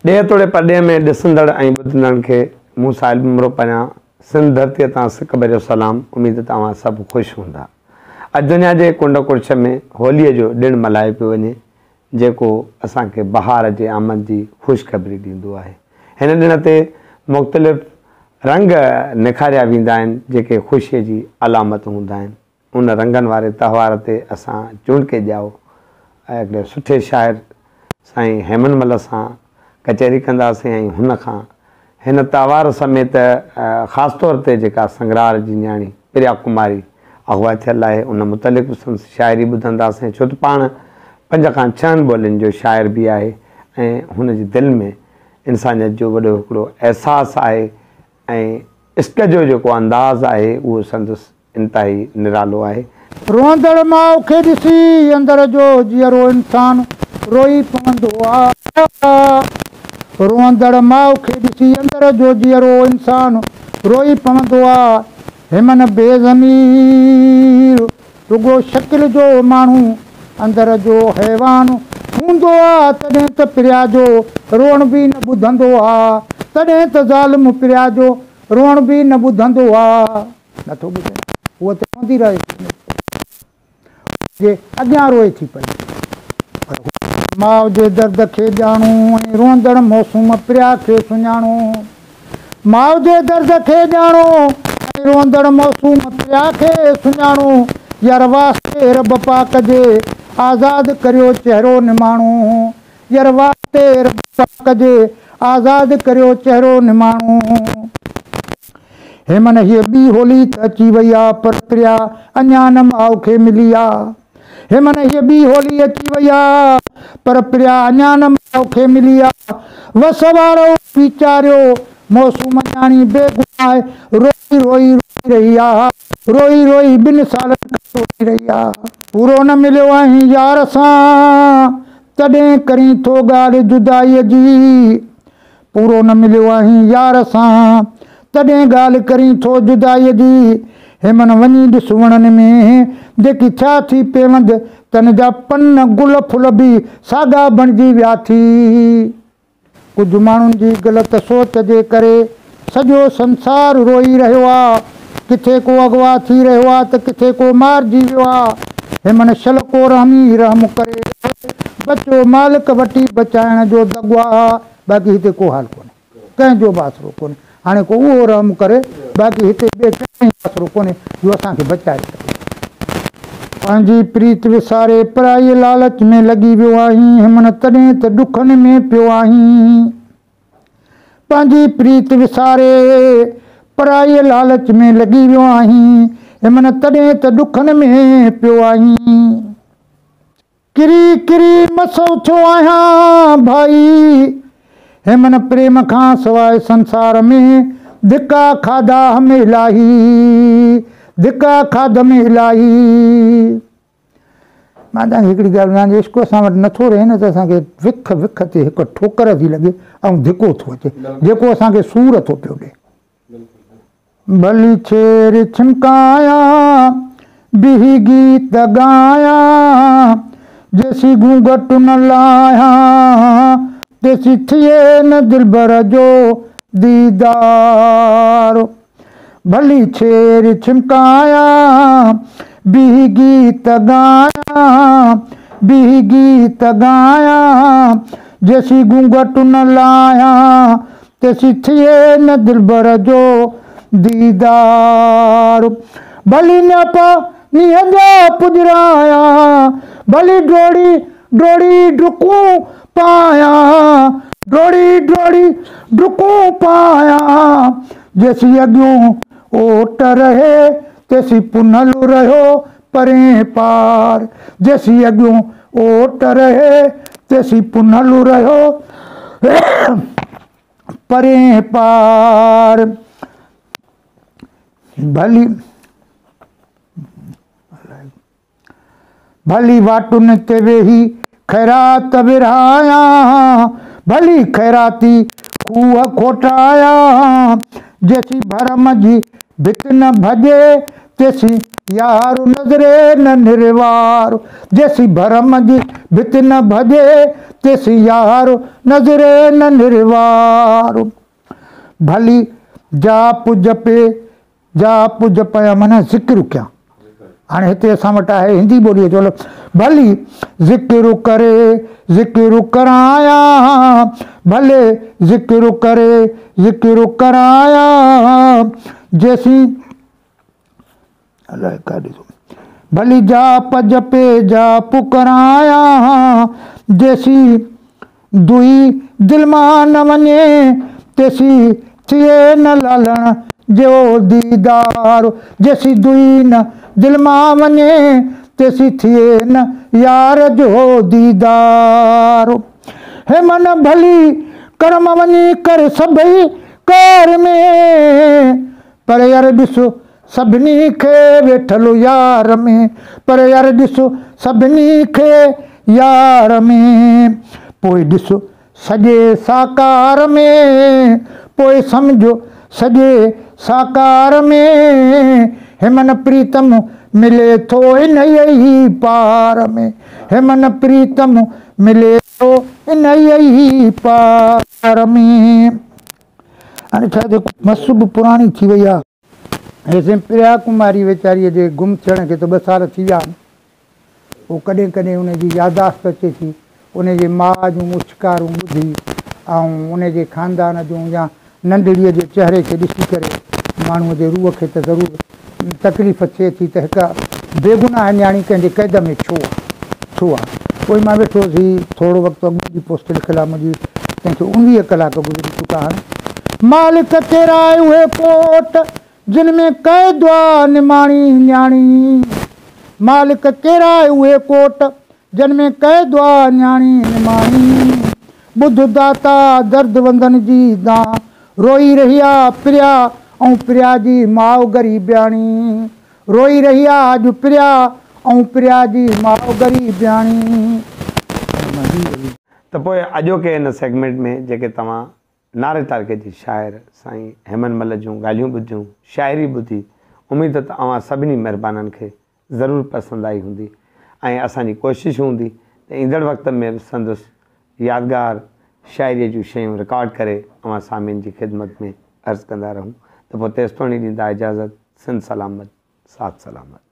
ڏيهه توڙي پرڏيهه ۾ ڏسندڙ ۽ ٻڌندڙن کي مون ساحل ٻمرو پاران سنڌ ڌرتيء تان سڪ ڀريو سلام. اميد ته اوهان سڀ خوش هوندا. اڄ دنيا جي ڪنڊ ڪڙڇ ۾ هوليء جو ڏڻ ملهايو پيو وڃي، جيڪو اسان کي بهار جي آمد جي خوشخبري ڏيندو آهي. هن ڏڻ تي مختلف رنگ نکاريا ويندا آهن، جيڪي خوشيء جي علامت هوندا آهن. ان رنگن واري تهوار تي اسان چونڊڪي ڄائو ۽ هڪڙي سٺي شاعر سائين هيمن مل سان ڪچهري ڪنداسين ۽ هن کان هن تهوار سميت خاص طور تي جيڪا سنگرار جي نياڻي پريا ڪماري اغوا ٿيل آهي ان متعلق به سندس شاعري ٻڌنداسين ڇو ته پاڻ پنج کان ڇهن ٻولين جو شاعر به آهي ۽ هن جي دل ۾ انسانيت جو وڏو هڪڙو احساس آهي ۽ عشق جو جيڪو انداز آهي اهو سندس انتهائي نرالو آهي. روئندڙ ماء کي ڏسي اندر جو جيئرو انسان روئي پوندو آ. روئندڙ ماء کي ڏسي اندر جو جيئرو انسان روئي پوندو آ. هيمن بي ضمير رڳو شڪل جو ماڻهو اندر جو حيوان هوندو آ. تڏهن ته پريا جو روئڻ به نه ٻڌندو آ. تڏهن ته ظالم پريا جو روئڻ به نه ٻڌندو آ. نٿو ٻڌي. هوء ته روئندي رهي ٿي. هن جي اڳيان روئي ٿي پئي. پر هو. ماء جي درد کي ڄاڻو ۽ روئندڙ معصوم پريا کي سڃاڻو. ماء جي درد کي ڄاڻو ۽ روئندڙ معصوم پريا کي سڃاڻو. يار واسطي رب پاڪ جي آزاد ڪريو چهرو نماڻو. ير واسطي رب پاڪ جي آزاد ڪريو چهرو نماڻو. هيمن هيء ٻي هولي ته اچي وئي آ پر پريا اڃا نه ماء کي ملي آ. هيمن هيء ٻي هولي اچي وئي آ پر پريا اڃا نه ماء کي ملي آ. وس وارؤ ويچاريو معصوم نياڻي بيگناهه روئي روئي روئي رهي آ. روئي روئي ٻن سالن کان روئي رهي آ. پورو نه مليو آهين يار سان تڏهن ڪرين ٿو ڳالهه جدائيء جي. پورو نه مليو آهين يار سان، تڏهن ڳالهه ڪرين ٿو جدائيء جي. هيمن وڃي ڏس وڻن ۾، جيڪي ٿيا ٿي پيوند، تن جا پن گل ڦل به ساڳا بڻجي ويا ٿي. ڪجهه ماڻهن جي غلط سوچ جي ڪري سڄو سنسار روئي رهيو آ. ڪٿي ڪو اغوا ٿي رهيو آ ته ڪٿي ڪو مارجي ويو آ. هيمن شل ڪو رحمي رحم ڪري. بچو مالڪ وٽ ئي بچائڻ جو دڳ آ. باقي هتي ڪو حال ڪونهي. ڪنهن جو به آسرو ڪونهي. هاڻي ڪو اهو رحم ڪري باقي هتي ٻئي ڪنهن جو آسرو ڪونهي جو اسان کي بچائي سگهي. پنهنجي پريت وساري پرائي لالچ ۾ لڳي ويو آهين هيمن تڏهن ته ڏکن ۾ پيو آهين. پنهنجي پريت وساري پرائي لالچ ۾ لڳي ويو آهين هيمن تڏهن ته ڏکن ۾ پيو آهين. ڪري ڪري مسو ٿيو آهيان ڀائي. هيمن پريم کان سواء سنسار ۾ ڌڪا کاڌا هم الاهي ڌڪا کاڌم الاهي. مان توهان کي هڪڙي ڳالهه ٻڌايان جي عشق اسان وٽ نٿو رهي نه ته اسان کي وک وک تي هڪ ٺوڪر ٿي لڳي ۽ ڌڪو ٿو اچي جيڪو اسان کي سور ٿو پيو ڏئي. ڀلي ڇير ڇمڪايان، بيهي گيت ڳايان، جيسين گهونگهٽ نه لاهيان، تيسين ٿئي نه دلبر جو ديدار. ڀلي ڇير ڇمڪايان، بيهي گيت ڳايان، بيهي گيت ڳايان، جيسين گهونگهٽ نه لاهيان، تيسين ٿئي نه دلبر جو ديدار. ڀلي نياپا نينهن جا پڄرايان، ڀلي ڊوڙي ڊوڙي ڊڪون پايان، ڊوڙي ڊوڙي ڊڪون پايان، جيسين اڳيون اوٽ رهي، تيسين پنهل رهيو پرين پار، جيسين اڳيون اوٽ رهي، تيسين پنهل رهيو پرين پار. ڀلي ڀلي واٽن تي ويهي خيرات ورهايان، ڀلي خيراتي کوهه کوٽايان، جيسين ڀرم جي ڀت نه ڀڄي، تيسين يار نظري نه نروار. جيسين ڀرم جي ڀت نه ڀڄي، تيسين يار نظري نه نروار. ڀلي جاپ جپي، جاپ جپيان معنيٰ ذڪر ڪيان. هاڻي هتي اسان وٽ آهي هندي ٻوليء جو لفظ ڀلي ذڪر ڪري ذڪر ڪرايان، ڀلي ذڪر ڪري ذڪر ڪرايان، جيسين الائي ڪاڏي ٿو ڀلي جاپ جپي جاپ ڪرايان، جيسين دوئي دل مان نه وڃي، تيسين ٿئي نه لالڻ جو ديدار. جيسين دوئي نه دل مان وڃي، تيسين ٿئي نه يار جو ديدار. هي من ڀلي ڪرم وڃي ڪر سڀئي ڪار ۾، پر يار ڏس سڀني کي ويٺل يار ۾، پر يار ڏس سڀني کي يار ۾، پوء ڏس سڄي ساڪار ۾، پوء سمجهه سڄي ساڪار ۾، هي من پريتم ملي ٿو انهيء ئي پار ۾، هي من پريتم ملي ٿو انهيء ئي پار ۾. هاڻي ڇا ٿيو، مس به پراڻي ٿي وئي آ. هيسين پريا ڪماري ويچاريء جي گم ٿيڻ کي ته ٻه سال ٿي ويا آهن. پوء ڪڏهن ڪڏهن ان جي ياداشت اچي ٿي. ان جي ماء جون اڇڪارون ٻڌي ۽ ان جي خاندان جون يا ننڍڙيء جي چهري کي ڏسي ڪري ماڻهوء جي روح کي ته ضرور تڪليف ٿئي ٿي ته هڪ بيگناهه نياڻي ڪنهن جي قيد ۾ ڇو آ؟ ڇو آ؟ پوء مان ويٺو هوس هي ٿورو وقت اڳ منهنجي پوسٽ لکيل آ منهنجي تنهن کي 19 ڪلاڪ گذري چڪا آهن. مالڪ ڪيرائي اهي ڪوٽ جن ۾ قيد آ نماڻي نياڻي مالڪ ڪيرائي اهي ڪوٽ جن ۾ قيد آ نياڻي نماڻي ٻڌ داتا درد وندن جي دانهن روئي رهي آ پريا ۽ پريا جي ماء غريبياڻي روئي رهي آ اڄ پريا ۽ پريا جي ماء غريبياڻي. ته پوء اڄوڪي هن سيگمينٽ ۾ جيڪي توهان ناري تعلقي جي شاعر سائين هيمن مل جون ڳالهيون ٻڌيون، شاعري ٻڌي، اميد ته اوهان سڀني مهربانن کي ضرور پسند آئي هوندي ۽ اسان جي ڪوشش هوندي ته ايندڙ وقت ۾ به سندس يادگار شاعريء جون شيون رڪارڊ ڪري اوهان سامعين جي خدمت ۾ عرض ڪندا رهون ته پوء تيستوڻي ڏيندا اجازت سنڌ سلامت ساٿ سلامت.